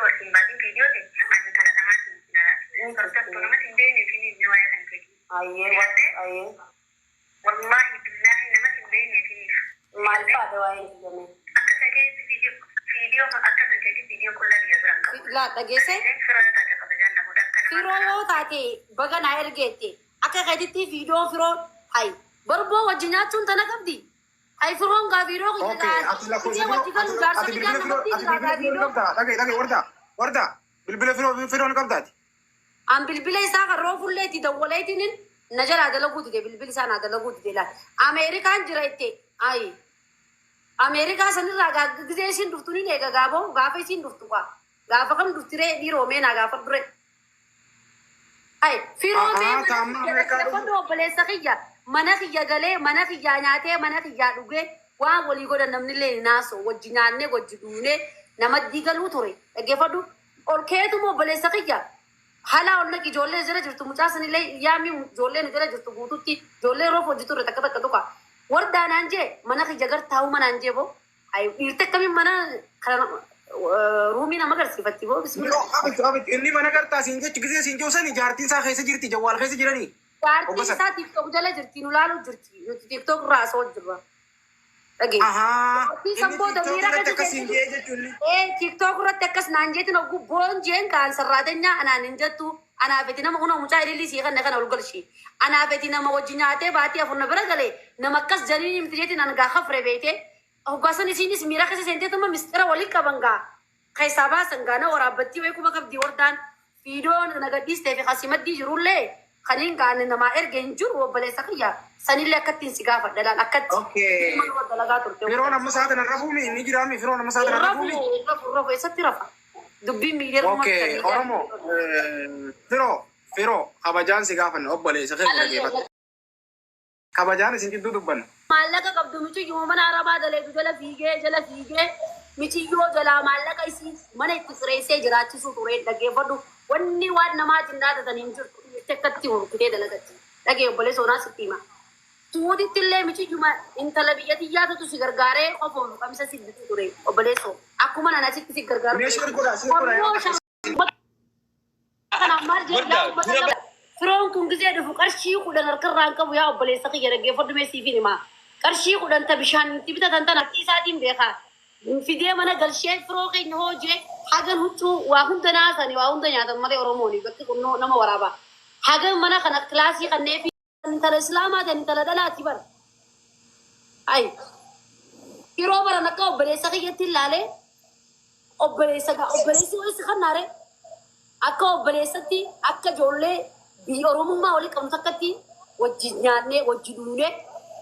ol siin baasin viidiyootiin ani intala namaatiin hordoftu nama siin beekne fi ni waa'ee kan keeti. Ayyee. Gartee? Ayyee. Wallaahi billaahi nama siin beekne fi Maal faadha waa'ee kiyyame? akka san keessa viidiyoo akka san keessa viidiyoo qullaa biyya biraan qabu. Laa dhageesse. Firoo taate kabajaan na godha akka Firoo namaa yoo taate baga naa ergeette akka keetitti viidiyoo firoo hayi barboo wajji nyaachuun tana qabdi. Hayi firoon gaa viidiyoo Okay, ati lakkoofsa Gisee wajji galu firoo jaarsa ati kiyyaan bilbila firoo namatti ati jira bilbila gaa firoo ni viidiyoo. qabdaa? Dhaga'i dhaga'i warda warda bilbila firoo firoo ni qabdaati. An bilbila isaa kan roofulleetti dawwaleetiin na jalaa dalaguu dide bilbili isaa naa dalaguu dide laal. Ameerikaan jira itti ayi. Ameerikaa sanirraa gaa gisee isiin dhuftu ni eega gaaboo gaafa isiin dhuftu gaa gaafa kam dhuftiree dhiiroo mee naa gaafa dure. Ayi firoo mee Ahaa, taamma mana kiyya Ameerikaa dhufu. dhaggeeffadhu obboleessa kiyya mana kiyya galee mana kiyyaa nyaatee mana kiyyaa dhugee waan walii godhan namni illee ni naasoo wajji nyaannee wajji dhuunee nama diigaluu ture dhaggeeffadhu ol keetuma obboleessa kiyya. Hala ol naqi ijoollee jala jirtu mucaa sanillee yaami ijoollee nu jala jirtu guututti ijoollee roof hojii turre takka takka tuqa. Wardaa naan jee mana kiyya gar taa'u manaan jee boo. Ayi dhiirti akkamiin mana kana ruumii nama agarsiifatti boo bismillah. Firoo abitu abitu inni mana gartaa siin jechu gisee siin jiru sani jaartiin isaa keessa jirti jawwaal keessa jiranii. Jaartiin Obbosa. isaa TikTok jala jirti nu laalu jirti nuti TikTok irraa asoo jirra. Dhagee. Ahaa Jaartii inni san booda TikTok miira irratti gadi akkas siin seentee jee jechuun. Ee TikTok irratti akkas naan jeetin oguu boon jeen kaan sarraatenyaa anaan hin jettu anaafeti nama kuna mucaa ilillii sii kanne kana ol galshi anaafeti nama wajji nyaatee baatii afur na bira galee nama akkas janiin himti jeetin an gaa kafre beete hoggaasan isiinis miira keessa seenteetuma mistira walii qaban gaa keessaa baasan gaa na waraabbattii wayii kuma qabdii wardaan fiidoon na gadhiistee fi kasimaddii jirullee kaniin gaan namaa erge hin jiru obboleessa kiyya sanillee akkattiin si gaafadha laal akkatti Okay. nama dalagaa turte. Firoon amma isaa kana rafuumi inni jiraami firoon amma isaa kana Rafu, rafuumi. rafu, rafu, eessatti rafa? Dubbiin miidiyaa Okay, Oromoo firoo firoo kabajaan si gaafanna obboleessa kee dhaggeeffadhu. Kabajaan isin gidduu dubbanna. Maallaqa qabdu michiyyuu mana arabaa daleetu jala fiigee jala fiigee michiyyoo jalaa maallaqa isii mana itti sireessee jiraachisuu ture dhaggeeffadhu. Wanni waan namaatiin dhaadatan hin jirtu dhiirti akkatti hurkutee dalagatti. Dhagee obboleessa onaa sitti hima. Suuditti illee michiyyuma intala biyya xiyyaatutu si gargaaree qofoon qamisa si bituu ture obboleessoo. Akkuma nana sitti si gargaaru. Mee share godhaa share godhaa Ammoo shamarran kanaaf maal jedhu yaa Warda uummata dura nama firoon kun gisee dhufu qarshii 10 harkarraa hin qabu yaa obboleessa kiyya dhaggeeffadhu mee siifin himaa. Qarshii 10 ta bishaan itti bitatan tana harki isaatiin beekaa. Fidee mana galshee firoo keenya hoo jee hagan huccuu waa hunda naasani waa hunda nyaatan malee Oromooni bakki kun nama waraabaa. Hagan mana kana kilaasii kannee fi intala islaamaa ta'e intala dhalaati bara. Ay yeroo baran akka obboleessa kiyyatti ilaalee obboleessa gaa obboleessi wayii si kannaare akka obboleessatti akka ijoollee biyya Oromummaa walii qabnu takkatti wajji nyaannee wajji dhuunee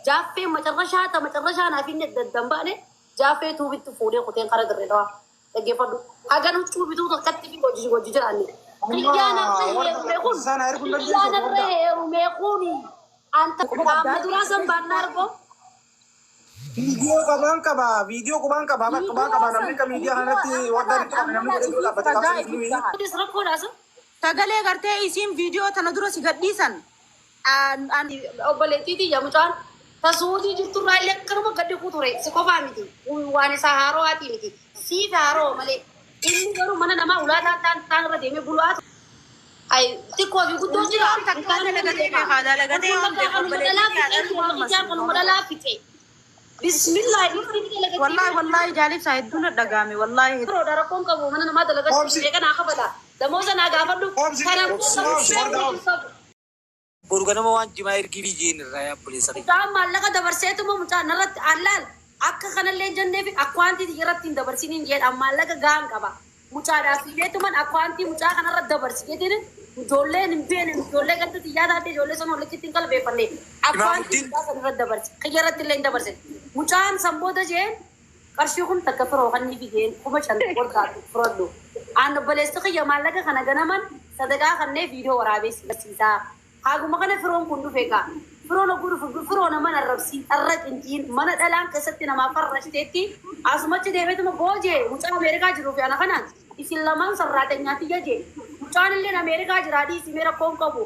jaaffee macarrashaa ta macarrashaa naaf inni adda baane jaaffee tuubitti fuudhee kuteen kara dirree dhawaa dhaggeeffadhu hagan huccuu bituu takkatti fi wajji wajji jiraanne. Amma Kiyyaan har'a warda heerume kun lakkoofsa isaa na erguu hin kiyyaan dandeessu har'a warda. heerume kun anta Quba qaama qabdaa? duraa san baannaa argoo. Viidiyoo qabaan qaba viidiyoo qubaan qaba qubaan Viidiyoo qaba namni san akka miidiyaa viidiyoo kanarratti warda amma itti qabne namni laal godhee dura Isiif dhaabbate ragaa qaabsee isiif nuyi. gaha. Kunis rakkoodha sun. Sagalee gartee isiin viidiyoo tana dura si gadhiisan. An an Obboleettii tiyya mucaan tasuutii jirturraa illee akkanuma gadi kuu ture si qofaa miti waan isaa haaroo haati miti siif haaroo malee inni garuu mana namaa ulaa taan taan taan irra deemee bulaa ture. Ay xiqqoo fi guddoon Inni jira yoom takkaa intala nama dalagatee beekaa. beekaa dalagatee Ormi yoom bakka beeku kanuma obboleettii dhalaa kee fixee dhalatuu ormi ammas ijaa kanuma dhalaa fixee. Bismillah dhiirri ni dalagatee Wallahi wallahi jaalibsaa hedduu na dhagaame wallahi. Yeroodha rakkoon qabu mana namaa dalagachuu Oomsi beekan haa kabala. Damooza naa gaafadhu oomsi kana koo oomsi qabu oomsi warda beeku oomsi. qabu. Boru ganama waan jimaa ergii fi jeen irraa yaa obboleessa kiyya. Mucaan maallaqa dabarseetuma mucaan narratti allaal akka kanallee hin jennee fi akkaantii irratti hin dabarsiniin jedha maallaqa gahaan qaba. Mucaadhaaf fideetuman akkaantii mucaa kanarra dabarsi jedheen ijoolleen hin beene ijoollee ganda xiyyaa taate ijoollee sana walitti hin qalbeeffanne akkaantii Imaamuddiin mucaa sanarra dabarsi kiyya irratti illee hin dabarsine. Mucaan san booda jeen qarshii kun takka firoo kan inni fideen 5,000 warqaatu fudhadhu. Aan obboleessi kiyya maallaqa kana ganaman sadaqaa kannee viidiyoo waraabee si barsiisaa. Haguma kana firoon kun dhufe egaa. Firoon ogguu dhufu firoo nama arrabsiin dharra qinxiin mana dhalaan keessatti namaa farrashiteetti asumachi deemeetuma boojee mucaa Ameerikaa jiruu fi ana kanaan isin lamaan sarraatenyaa tiyya jee. Mucaan illee Ameerikaa jiraa dhiisii mee rakkoon qabu.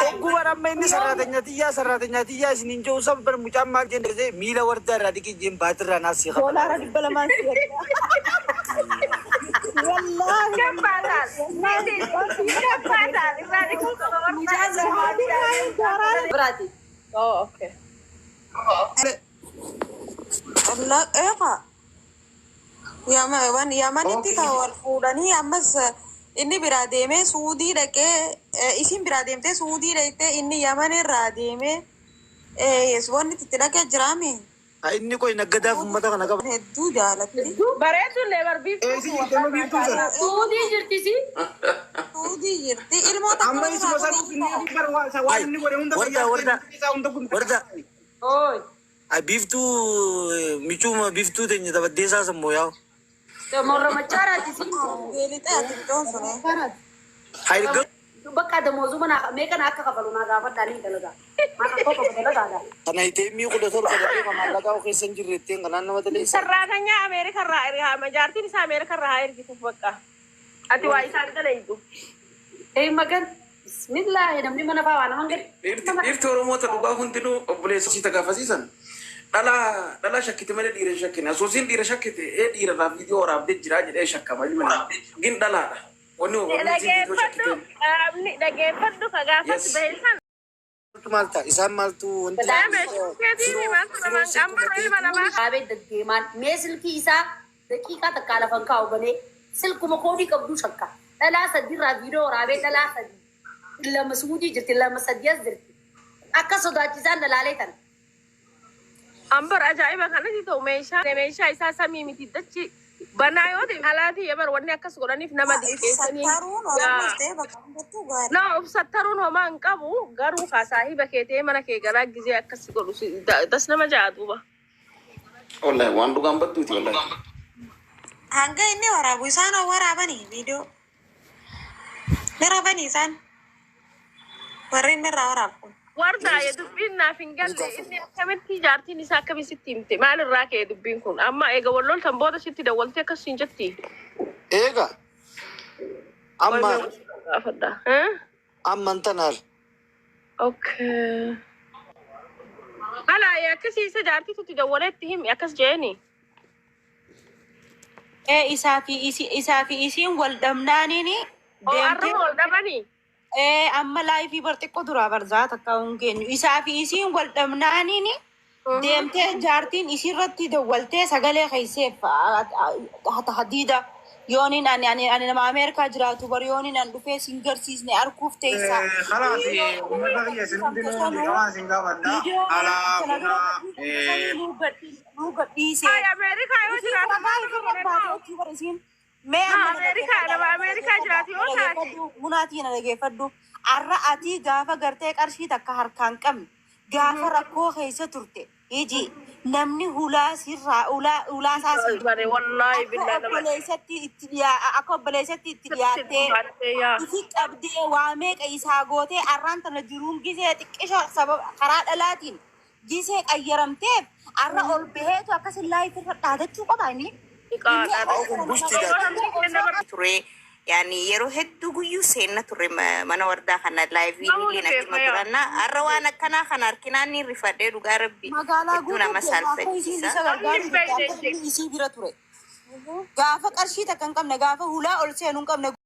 Ogguma amma inni sarraatanya tiyyaa sarraatanya tiyyaa isin hin jiru san bar mucaan maal jeen dhaqsee miila wardaa irraa dhiqii jeen baatirraa naas si Doolaara kafalaa. 200 si ergaa. Wallaahi. Gabbaataan. Gabbaataan. Irraa dhiquu qaba warra. Biraati. Oh, okay. Eeqa. Yamanitti kan wal fuudhanii ammas inni biraa deemee Suudii dhaqee, isin biraa deemtee Suudii dhaqxee, inni Yaman irraa deemee wanni itti dhaqee jiraami. Inni qoy naggadaaf uummata kana qaba. Hedduu jaalatti. Bareeddullee barbiiftuu. Eessi jirti amma biiftuu sana? Suudii jirti si. Suudii jirti. Ilmoo takka Amma isuma san inni bar waan inni godhe hunda Warda, warda, isaa hunda kun. Warda. Ooy. Biiftuu michuuma biiftuu teenya tabaddeessaa sammoo yaa'u. Morra machaaraati si. Beelixee ati bitoon sun. Hayir. Bakka damoozuma naa meeqa naa akka kafalu naa gaafadhaa ni dalagaa. Maa rakkoo qaba dalagaadha. Kana itee 17 dafee maallaqaa of keessa hin jirre ittiin kanaan nama daleessa. Sarraatanyaa Ameerikarraa ergaa jaartiin isaa Ameerikarraa haa ergituuf bakka. Ati waa isaan dalaydu. Ee magan bismillaahi, namni mana faa waa naman gadi. Dhiirti Oromoota dhugaa hundinuu obboleessa isii tagaafasiisan. Dhalaa dhalaa shakkite malee dhiira hin shakkine. Asuusiin dhiira shakkite ee dhiirarraa viidiyoo waraabdee jiraa jedhee shakkama ilma namaa. Gin dhalaadha. Wanni wanni isiin viidiyoo Dhageeffadhu shakkite. Dhageeffadhu ka gaafatti bahe san. Maal ta'a isaan maaltu wanti. Keetii maaltu namaan qamma ilma namaa. Qaabee deddeemaan mee silkii isaa daqiiqaa takkaa lafan kaa'u banee silkuma koodii qabdu shakka. Dhalaa sadiirraa viidiyoo waraabee, dhalaa sadi. Lama Suudii jirti, lama sadi as jirti. Akka sodaachisaan dhalaalee tana. Ambar ajaa'iba kanatti ta'u meeshaa isaa samii miti dachi banaa yoo ta'e alaatii ebar wanni akkas godhaniif nama diqqeessanii. Sattaruun Oromoos ta'e bakka hundattuu gaarii. Nama of sattaruun homaa hin qabu, garuu kaa saahiba kee ta'ee mana kee galaa gizee akkas godhu das nama ja'a duuba. Wallahi waan dhugaan badduuti wallahi. Hanga inni waraabu isaan haa waraabanii viidiyoo. Ni rabanii isaan. Warri inni irraa waraabu kun. Wardaa dubbiin naaf hin galle. Inni akkamitti jaartiin isaa akkamitti sitti himte? Maalirraa ka'e dubbiin kun? Amma eega wal loltan booda sitti dawwaltee akkas hin jetti? Eega. Amma Gaafadha. amman tanaal. Okay. Alaa akkasii isa jaartiitu itti dawwaleetti himi akkas jeeni. Ee, isaa fi isiin wal dhabnaaniini Oo, deemtee arraba wal dhabanii. Ee, amma live bar xiqqoo duraa barzaa takka hin geenyu. Isaa fi isiin wal dhabnaaniini deemtee jaartiin isiirratti dawwaltee sagalee keesseef hadiida yooniin ani nama Ameerikaa jiraatu bar yooniin an dhufee sin garsiisne arguuf teessaa. خلاص, uummata kiyya, isin hundinuu dirqama isin gaafadha. Alaa bunaa Nuu gadhiise. Ay, Ameerikaa yoo jiraatu maal godhan? Mee Na Ameerikaa, nama Ameerikaa jiraatu yoo taate. Munaatii na dhageeffadhu. Arra ati gaafa gartee qarshii takka harkaan qabne, gaafa rakkoo keessa turte, iji namni hulaa sirraa ulaa isaa si Bare wallaahi akka billaa nama. obboleessatti itti dhiyaa akka obboleessatti itti dhiyaattee Yaa. ifi qabdee waa meeqa isaa gootee, arraan tana jiruun gisee xiqqisho sababa karaa dhalaatiin gisee qayyaramteef arra ol baheetu akkasin live irra dhaadachuu qaba inni. Ture yaani yeroo hedduu guyyuu seenna turre mana wardaa kana live illee natti hima turanna. Har'a waan akkanaa kana harkinaan ni rifadhee, dhugaa rabbi Magaalaa hedduu nama guutuu akka isiin saalfachiisa. isa gargaaru jirti, akka inni isii bira ture. Gaafa qarshii takka hin qabne, gaafa hulaa ol seenuu hin qabne.